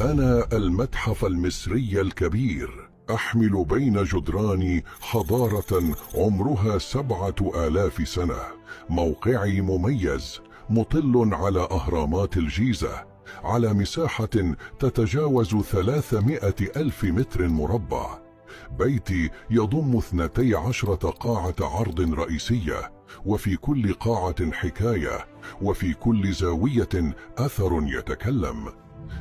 أنا المتحف المصري الكبير، أحمل بين جدراني حضارة عمرها 7000 سنة. موقعي مميز، مطل على أهرامات الجيزة، على مساحة تتجاوز 300,000 متر مربع. بيتي يضم 12 قاعة عرض رئيسية، وفي كل قاعة حكاية، وفي كل زاوية أثر يتكلم.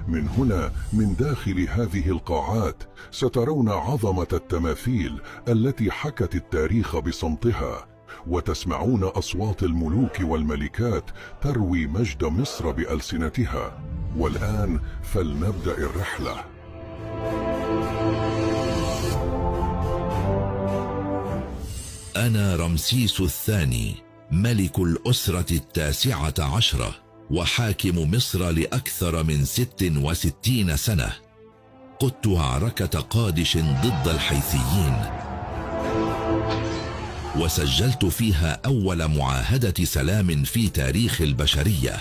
من هنا، من داخل هذه القاعات، سترون عظمة التماثيل التي حكت التاريخ بصمتها، وتسمعون أصوات الملوك والملكات تروي مجد مصر بألسنتها. والآن فلنبدأ الرحلة. أنا رمسيس الثاني، ملك الأسرة 19 وحاكم مصر لأكثر من 66 سنة. قدت معركة قادش ضد الحيثيين، وسجلت فيها أول معاهدة سلام في تاريخ البشرية.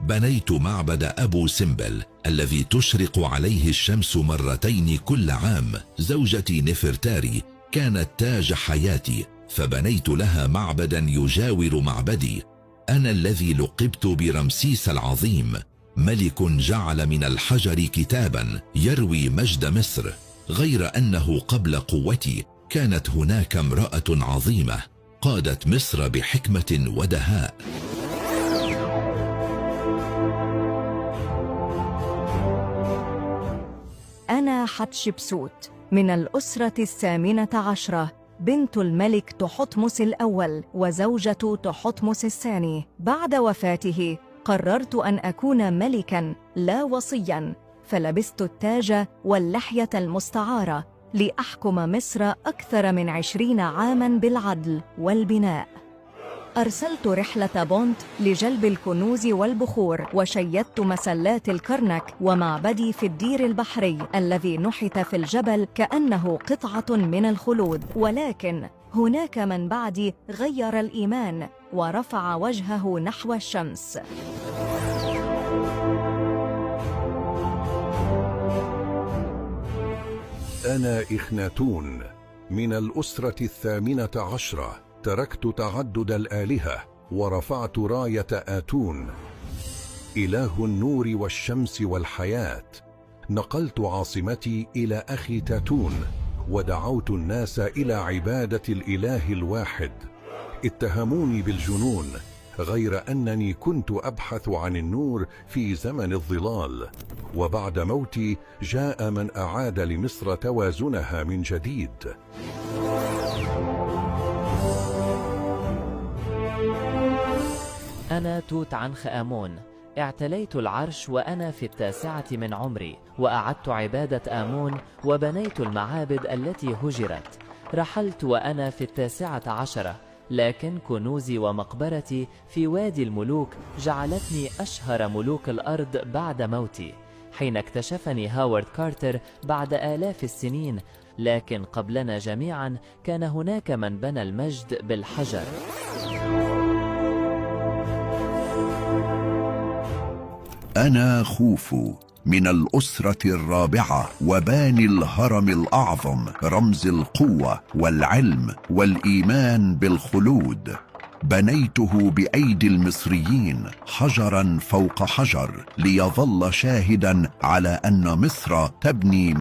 بنيت معبد أبو سمبل الذي تشرق عليه الشمس مرتين كل عام. زوجتي نفرتاري كانت تاج حياتي، فبنيت لها معبدا يجاور معبدي. أنا الذي لقبت برمسيس العظيم، ملك جعل من الحجر كتابا يروي مجد مصر. غير أنه قبل قوتي كانت هناك امرأة عظيمة قادت مصر بحكمة ودهاء. أنا حتشبسوت من الأسرة 18، بنت الملك تحتمس الأول وزوجة تحتمس الثاني. بعد وفاته قررت أن أكون ملكاً لا وصياً، فلبست التاج واللحية المستعارة لأحكم مصر أكثر من 20 عاماً بالعدل والبناء. أرسلت رحلة بونت لجلب الكنوز والبخور، وشيدت مسلات الكرنك ومعبدي في الدير البحري الذي نحت في الجبل كأنه قطعة من الخلود. ولكن هناك من بعدي غير الإيمان ورفع وجهه نحو الشمس. أنا إخناتون من الأسرة 18، تركت تعدد الآلهة ورفعت راية آتون، إله النور والشمس والحياة. نقلت عاصمتي إلى أخي تاتون، ودعوت الناس إلى عبادة الإله الواحد. اتهموني بالجنون، غير أنني كنت أبحث عن النور في زمن الظلال. وبعد موتي جاء من أعاد لمصر توازنها من جديد. أنا توت عنخ آمون، اعتليت العرش وأنا في 9 من عمري، وأعدت عبادة آمون وبنيت المعابد التي هجرت. رحلت وأنا في 19، لكن كنوزي ومقبرتي في وادي الملوك جعلتني أشهر ملوك الأرض بعد موتي، حين اكتشفني هاورد كارتر بعد آلاف السنين. لكن قبلنا جميعا كان هناك من بنى المجد بالحجر. أنا خوفو من الأسرة 4 وباني الهرم الأعظم، رمز القوة والعلم والإيمان بالخلود. بنيته بأيدي المصريين حجرا فوق حجر، ليظل شاهدا على أن مصر تبني